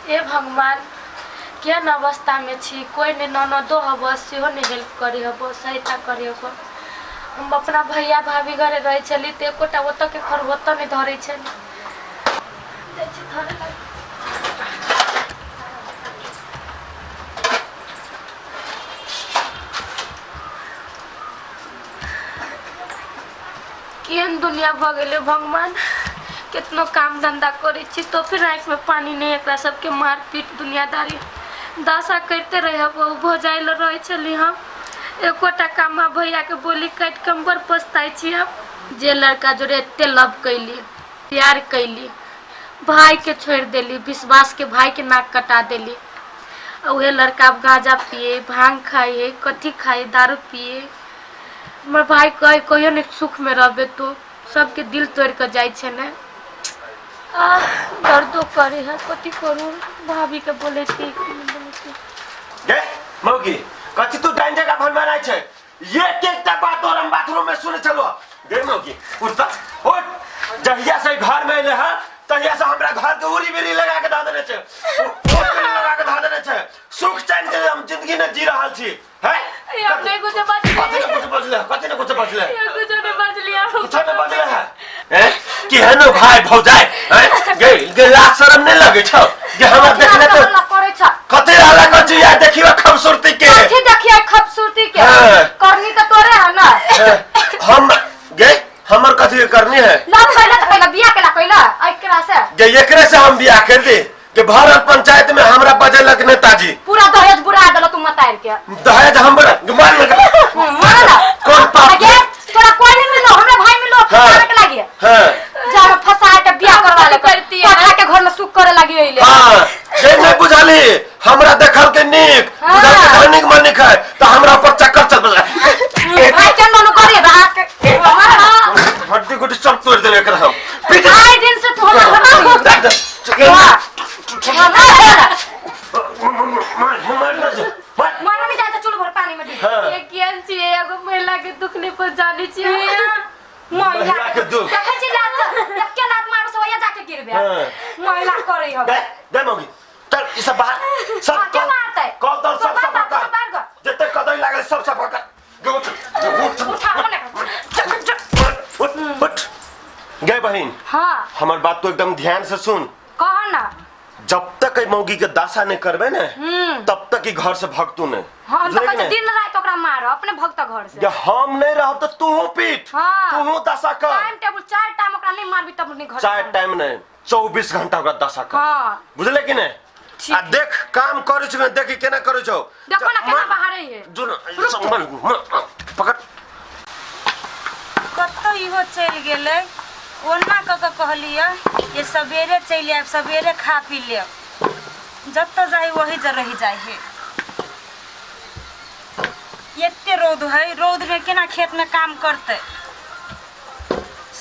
हे भगवान, केहन अवस्थामे छी। कोइ नहि ननदो हबऽ, सेहो नहि हेल्प करै हबऽ, सहायता करै हबऽ। हम अपना भैया भाभी घरे रहै छली तऽ एकोटा ओतऽके खर ओतऽ नहि धरै छली। जाइ छी धरे लए। केहन दुनिया भऽ गेलै भगवान। केतनो काम धंधा करै छी तो फिर आँखिमे पानि नहि। एकरा सबके मारपीट दुनियादारी दशा करिते रहै हबो। भौजाइ लए रहै छली हम एकोटा काम। आ भैयाके बोली काटि कऽ हम बड़ पछताइ छी। आब जे लड़का जोड़े एते लव कैली, प्यार कैली, भाइके छोड़ि देली, विश्वासके भाइके नाक कटा देली, आ उहे लड़का आब गाँजा पिए, भांग खाइ है, कथी खाइ, दारू पिए। हमर भाइ कहे कहियो नहि सुखमे रहबे तू, सबके दिल तोड़ि कऽ जाइ छै ने। आह, दर्दो करे है, कथी करू? भाभीके बोलै छी कि नहि बोलै छी? गे मौगी, कथी तू डाइन जगह भनभनाइ छै? एक एकटा बात तोर हम बाथरूम में सुने छलो। गे मौगी, उठ त उठ। जहिया से घर में एले है तहिया से हमरा घर के उरी बिरी लगा के धऽ देने छै, उरी बिरी लगा के धऽ देने छै। सुख चैन के हम जिंदगी ने जी रहल छी है। ये हम नहीं कुछ कथी बजली। ने कुछ बजले? कथी ने कुछ बजले? ये कुछ नहीं बजली हम। कुछ ने बजले है? हैं केहनो भाई भौजाई हैं? गे गे, लाज शरम नहीं लगे छौ जे हमरा देखले तो हल्ला करै छ? कते हल्ला कर छी यार, देखियो खूबसूरती के। कथी देखिए खूबसूरती के? हाँ। करनी तो तोरे है ना। हैं, हम गे हमर कथी के करनी है? लव कैला त कैला, बियाह केला कैला एकरा से? गे एकरे से हम बियाह कर दी के भरल पंचायत में हमरा बजेलक नेताजी। पूरा दहेज बुरा देल तू मतार के। दहेज हम बड़ा मान लगा। मार ना। कौन पाप? आगे तोरा कोई नहीं मिलो, हमरा भाई मिलो। हाँ। फंसावे के लागे। हाँ। जा फंसा के बियाह करवा ले। करती है। कोठा के घर में सुख करे लागी अइले। हाँ, जे नहीं बुझाली हमरा देखल के नीक। हाँ। बुझल के धनिक मनिक है तो हमरा पर चक्कर चल भाई के मनु करे बा के मार ना। हड्डी गुड्डी सब तोड़ देबे कर हम पीट। आइ दिन से तू हमरा घर में दे दे। हाँ। मार मार ना जे, मार। मार में जाके चुल भर पानी में डूब। हाँ। ये केहन छियै, एगो महिला के दुख नहि पहुँचाबै छियै। महिला महिला के दुख। देखै छी लात, एके लात मारू से ओया जाके गिरबे। हाँ। महिला करै हवे। दे दे मौगी, चल ई सब बाहर सब। हाँ, के मारतै? कल तल सब बाहर सफा कर, कर। बाहर कर। जते कदई लागल सब सफा कर। गे उठ, गे उठ। उठा अपने। उठ उठ। गे बहिन। हाँ। हमर बात तो एकदम ध्यान से सुन। कह ना। जब तक ए मौगी के दासा नहीं करबे ने तब तक ई घर से भगतू नहीं। हम तो बुझले कि कहै छी नहीं? दिन रात ओकरा मार, अपने भगत घर से। जे हम नहीं रहब तो तूहू पीट। हाँ। तूहू दशा कर। टाइम टेबुल चार टाइम ओकरा नहीं मारबी तब नहीं घर। चार टाइम नहीं, 24 घंटा ओकरा दशा कर। हाँ। बुझले कि नहीं? ठीक। आ देख काम करै छौ, देखी केना करै छौ। देखो ना केना बाहर है। जुन पकड़। कतौ इहो चलि गेलै। ओना कऽ कऽ कहलियै जे सवेरे चलि आयब, सवेरे खा पी लेब। जतऽ जाइ वही जे रहि जाइ है। एते रौद है, रौदमे केना खेतमे काम करतै?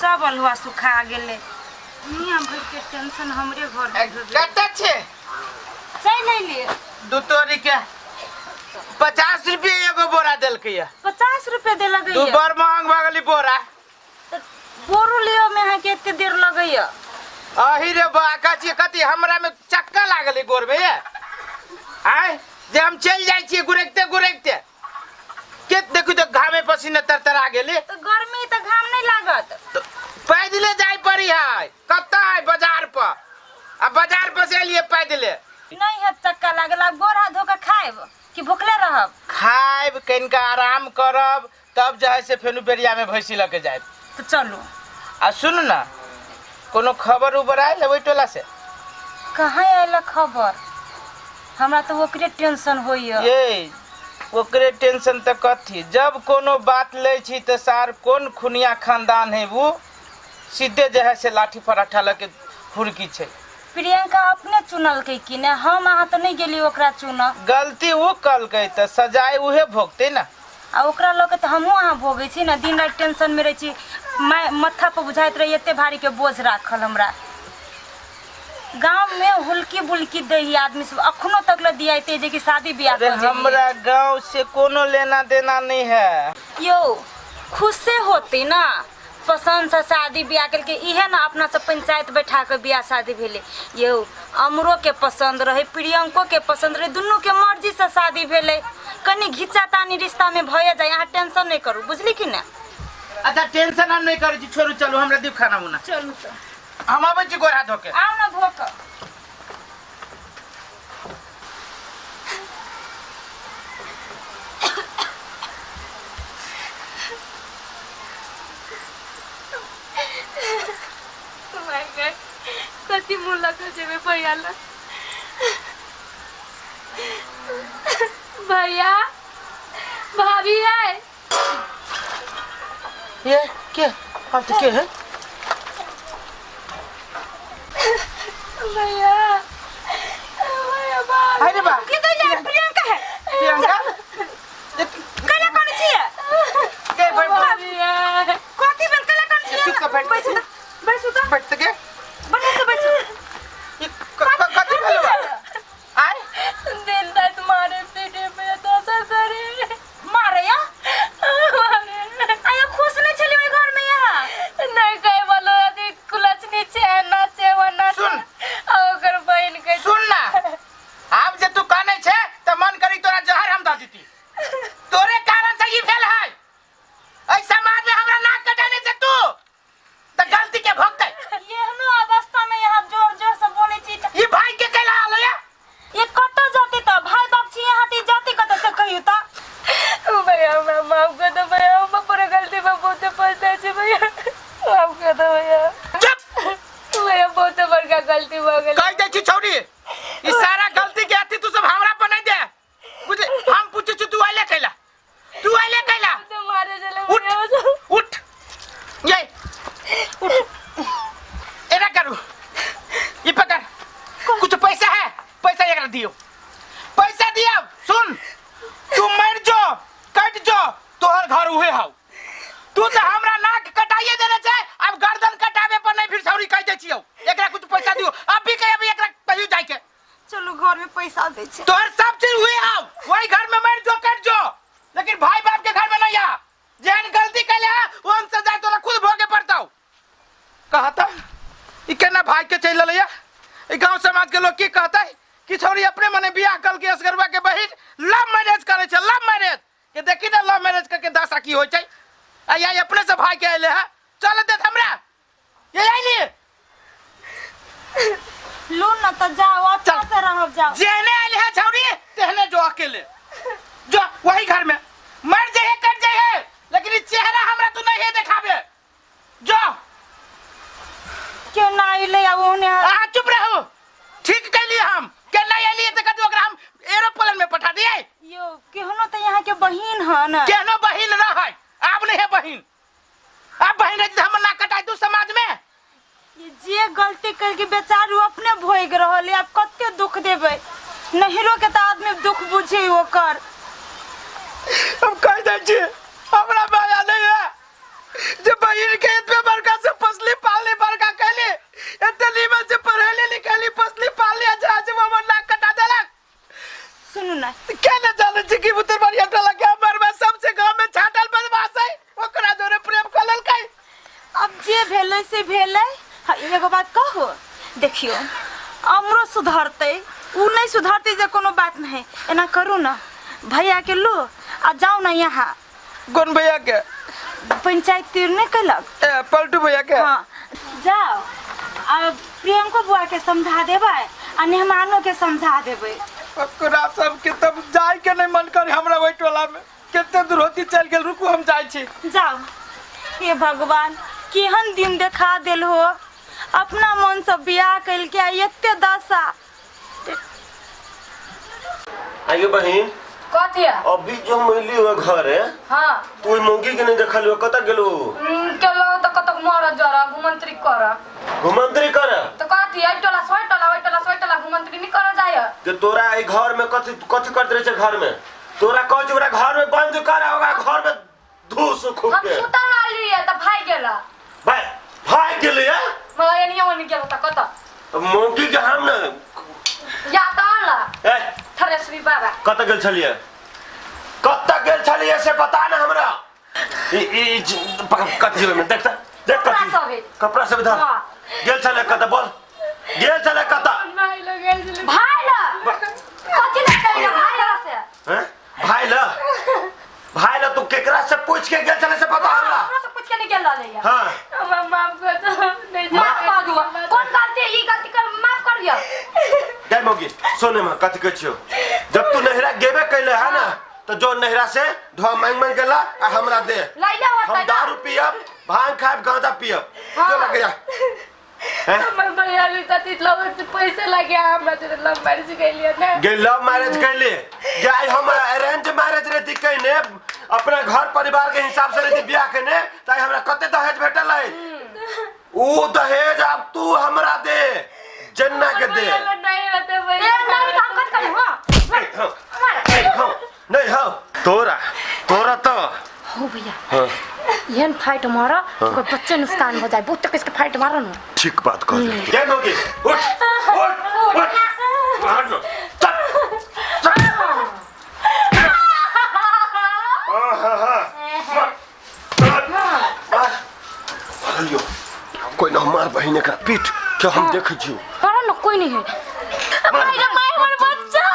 सब अल्हुआ सुखा गेलै। दुनिया भरिके टेंशन हमरे घरमे। कतऽ छै? चलि अयलियै। दू तोरी के 50 रुपये एगो बोरा देलकै ये। 50 रुपये देलक? दू बड़ महंग भऽ गेलै बोरा। तऽ बोरो लिअ मे अहाँके एते देर लगैया? अही रे बा, कहै छियै कथी हमरा में चक्का लागल है गोर में ये? आय जे हम चलि जाइ छियै गुरकिते गुरकिते के देखू तऽ घामे पसीने तरतरा गेलै। तऽ गर्मी तऽ घाम नहि लागत? तऽ पैदले जाय पड़ी है। कतऽ है? बाजार पर। आ बाजार पर से एलियै पैदले। नहि हैत चक्का लागल। आब गोर हाथ धो कऽ खायब कि भुखले रहब? खायब, कनिका आराम करब, तब जे है से फेनु बेरिया में भैंसी लऽ के जायब। तऽ चलू। आ सुनू ना, कोनो खबर उबर आयल है ओहि टोला से? कहाँ आयल खबर? हमरा तऽ ओकरे टेंशन होइया। ये ओकरे टेंशन तऽ कथी, जब कोनो बात लै छी तऽ सार कोन खुनिया खानदान है वो सीधे जे है से लाठी पराठा लऽ के हुड़की छै। प्रियंका अपने चुनलकै कि ने, हम अहाँ तऽ नहि गेली ओकरा चुनऽ। गलती ओ कलकै तऽ सजाय उहे भोगतै ने। आ ओकरा लऽ के तऽ हमहूँ अहाँ भोगै छी ने। दिन राति टेंशनमे रहै छी। माथा पर बुझाइत रहै एते भारीके बोझ राखल। हमरा गाँवमे हुलकी बुलकी दै है आदमी सब, अखनो तक ले दियाइते जे कि शादी बियाह अरे कऽ जेलियै। हमरा गांव से कोनो लेना देना नहीं है। यौ, खुशे होती ना। पसंद से शादी बियाह केलकै। इहे ने अपना सब पंचायत बैठा के बियाह शादी भेलै। यौ अमरो के पसंद रहे, प्रियंको के पसंद रहे, दुनू के मर्जी से शादी भेलै। कनी घिचा तानी रिश्ता में भए जाए, अहाँ टेंशन नहीं करू, बुझली कि ने? अच्छा टेंशन हम नहीं करै छी, छोड़ू चलू हमरा दियौ खाना उना। चलू तऽ हम अबै छी गोर हाथ धोके। आउ ने धो कऽ। My God, कथी मुँह लऽ कऽ जेबै भैया लग? भैया भाभी है। ये के हम तो के है भैया भैया भाभी। अरे बा की तो ये प्रियंका है। प्रियंका केना कोन छियै? के बैठ भाभी है। कथी भेल? केना कोन छियै? चुप कऽ बैठ। बैसू तऽ, बैसू तऽ, बैठ के बढ़िआँ से बैसू। ये कथी भेल बा? आय दिन रात मारे पीटे भैया दोसर करे मारे या मारे। आया खुश नहीं छली ओहि घर में यहाँ? नहीं कहे वालो अभी कुलच नीचे है ना से वना सुन। आ ओकर बहन के सुन ना, आब जे तू कानै छे त मन करी तोरा जहर हम द देती। तोरे कारण से ई भेल है। एहि समाज में हमरा नाक कटाने छे तू त गलती के भोगतै। एहनो अवस्था में यहाँ जोर जोर से बोले छी त ई भाई के कैला आलो या? ये कतऽ जाते त भाई बाप छी यहाँ त जाते कतऽ से कहियो त। भैया हमरा माफ कर दो भैया, हम पूरा गलती में बहुत पछताए छी भैया, माफ कर दो भैया। चुप भैया बहुत बड़का गलती भ गेल। कह दै छी छौरी, ई सारा गलती के अथी तू सब हमरा पर नहीं दे, बुझले? हम पूछै छी तू आइले कैला, तू आइले कैला? तो मारे चले उठ भैया। उठ ये उठ, एना करू, ई पकड़, कुछ पैसा है, पैसा एकरा दियो, पैसा दियो। सुन तू मर जो कट जो तोहर घर उहे हौ, तू तो हमरा नाक कटाइए देने छै, अब गर्दन कटाबे पर नहीं फिर छौरी कह दै छियौ। एकरा कुछ पैसा दियो अभी के अभी, एकरा कहियो जाय के। चलू घर में पैसा दै छै। तोहर सब चीज हुए हौ, वही घर में मर जो कट जो, लेकिन भाई बाप के घर में नहीं आ। जेहन गलती कैले है ओहन सजा तोरा खुद भोगे पड़तौ। कहता ई केना भाई के चलि एलैया? ई गांव समाज के लोग की कहतै कि छौरी अपने मने बियाह कल के असगरवा के बहिन लव मैरिज करे छै, लव मैरिज के देखी ने लव मैरिज करके दशा की होइ छै। आ ये अपने से भाई के अयले है, चल देत हमरा ये आइली। लू न त जाओ, अच्छा चल। से रहब जाओ। जेहने आइले है छौरी तेहने जो अकेले जो वही घर में मर जाए कट जाए, लेकिन ई चेहरा हमरा तू नहीं देखाबे। जो केना अइले आ ओहने अहाँ चुप रहू, ठीक कैलिए हम के नहीं अलिए त कथी ओकरा हम एरोप्लेन में पठा दिए? यो केहनो त यहाँ के बहिन ह न। केहनो बहिन रहै, आब नहीं है बहिन, आब बहिन रही त हमर नाक कटाइ तू समाज में। ये जे गलती करके बेचारू अपने भोग रहल है, अब कते दुख देबै? नहिरो के त आदमी दुख बुझे ओकर। हम कह दै छी हमरा माया नहीं है जे बहिन के एतबे बड़का से फसली पालनी बड़का कैली, एते नीमन से पढ़ेली लिखेली फसली पालनी, अच्छा आज हमर नाक कटा देलक। सुनू ना के न जाने छी कि उतर बढ़िया टोला के हमर में सबसे गांव में छाटल बदमाश है, ओकरा जोरे प्रेम कर लेलकै। अब जे भेलै से भेलै। हाँ, एगो बात कहू, देखियो अमरो सुधरतै, उ नहीं सुधरतै जे कोनो बात नहीं। एना करू ना भैया के लो आ जाओ ना यहाँ। कौन भैया के? पंचायत तीर नहीं कैलक? ए, पलटू भैया के? हाँ जाओ आ प्रियंको बुआ के समझा देबै आ मेहमानो के समझा देबै। ओकरा सबके तब जाय के नहीं मन करे हमरा ओहि टोला में, कते दूर होती चल गेल। रुकू हम जाइ छी। जाओ। हे भगवान केहन दिन देखा देल हो, अपना मन से बियाह कैल के एते दशा। आइयो बहिन। कथी है? अभी जो मिली हुआ घर है। हाँ। तू ओइ मौगी के नहीं देखल हो, कतऽ गेलू? केलो त कतक मर जरा घुमंत्री कर। घुमंत्री कर? त कथी एहि टोला सोइ टोला ओइ टोला सोइ टोला घुमंत्री नहीं कर जाय। के तोरा एहि घर में कथी कथी करत रहे छै घर में? तोरा कहै छै ओकरा घर में बंद कर, ओकरा घर में धूस खूब हम के। सुतल रहली त भाग गेला। भाई भाग गेलै है? मगर एनियो ओनी गेल त कत? मौगी के हम न या त आला। ए थरेश्री बाबा। कत गेल छलियै? कत गेल छलियै से बता ना हमरा। ई ई पकड़ कथी में देख त। देख कपड़ा कथी सब है। कपड़ा सब इधर हाँ। गेल छले कत बोल गेल छले कत भाई लग गेल छलै। भाई ल कथी ल चल भाई ल से हैं भाई ल भाई ल तू केकरा से पूछ के गेल छले से पता हमरा हमरा से पूछ के नहीं गेल रहलै हां हमरा माफ कर दो नहीं माफ कर दो कोन गलती ई गलती कर माफ कर दियो गै मौगी सोने में कथी कहै छियौ जब तू नहिरा गेबे कैले है ना तो जो नहिरा से ढो मांग मांग के ला आ हमरा दे लैले होतै हम दारू पियब भांग खायब गांजा पियब हाँ। जो लग गया हैं हमर भैया भी तती लव पैसे लगे हमरा जोरे लव मैरिज कैलिए ने गे लव मैरिज कैले गे आई हम अरेंज मैरिज रहती कैने अपना घर परिवार के हिसाब से रहती बियाह कैने त आई हमरा कते दहेज भेटल है ऊ दहेज अब तू हमरा दे जन्ना के दे भैया नहीं रहते ए भैया नहीं काम कर कर हां नहीं हाँ, नहीं हाँ, नहीं हाँ तोरा तोरा तो हो भैया हाँ एहन फाइट मारा ओकर बच्चे नुकसान हो जाए बहुत तक इसके फाइट मारो ना ठीक बात कह रहे जय मोगी उठ उठ उठ मार लो चल चल हाँ हाँ हाँ मार मार मार लियो कोई ना मार बहिन एकरा पीठ के हम देख जियो मारो ना कोई नहीं है माय गे माय हमर बच्चा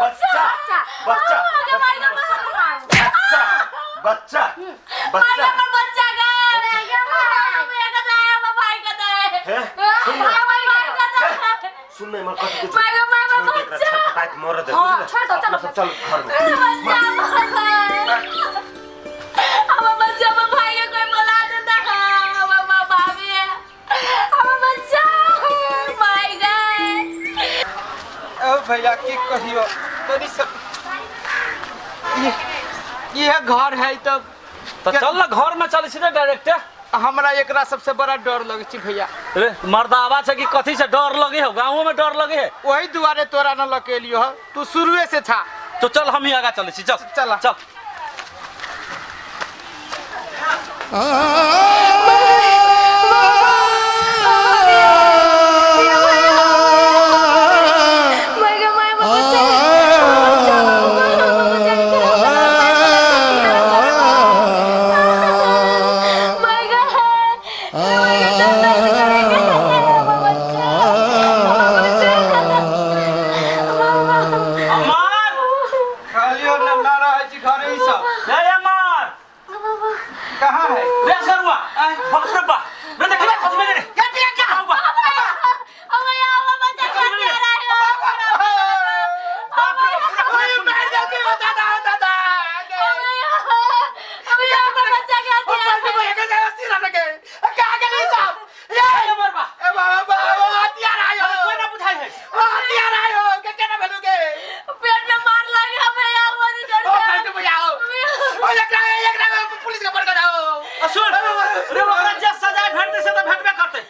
बच्चा बच्चा बच्चा बच्चा बच्चा हमर बच्चा गे भैया का जाए हमर भाई का जाए हैं सुन ना हमर भाई का जाए सुन ना मार कथी कुछ माय गे माय हमर बच्चा छटपटाइत मर दे हाँ, छोड़ दो, चलो। अपना सब चल घर में बच्चा हमर बच्चा हमर भाई के कोई बोला देता है हमर माँ भाभी है हमर बच्चा माय गे ओ भैया की कहियो तनी सब ये घर है तब तो चल ना घर में चल सीधे डायरेक्ट हमरा एकरा सबसे बड़ा डर लगे छै भैया रे मर्दावा छै कि कथी से डर लगे हो गाँवो में डर लगे है वही दुआरे तोरा न लकेलियो ह तू शुरुए से था तो चल हम ही आगा चले छी चल चला। चल माय गे माय हमर बच्चा माय गे माय गे सब दर्द करेंगे हमर बच्चा हमर बच्चा अमर कहलियो न ना रहै छी घरे ई सब रे अमर कहाँ है रे सरुआ बाप रे बाप रे देखला कथी में रे क्या पिया क्या हुआ भैया हमर बच्चा क्या कह रहा है बाप रे बाप, पूरा ओए मार देलकै ओ दादा ओ दादा भैया हमर बच्चा क्या ओ पलटू भैया के जरा सिरा लगे का गेलै ई सब ए अमर बा ए बाबा बाबा हथियार आयो कोई ना बुझाई है ओ हथियार आयो के केना भेलु के पेट में मार लगे भैया बहुत ओ दर्द पलटू भैया ओ ओ एकरा एकरा पुलिस के पकड़ आओ आ सुन रे ओकरा जे सजा भेटतै से त भेटबे करतै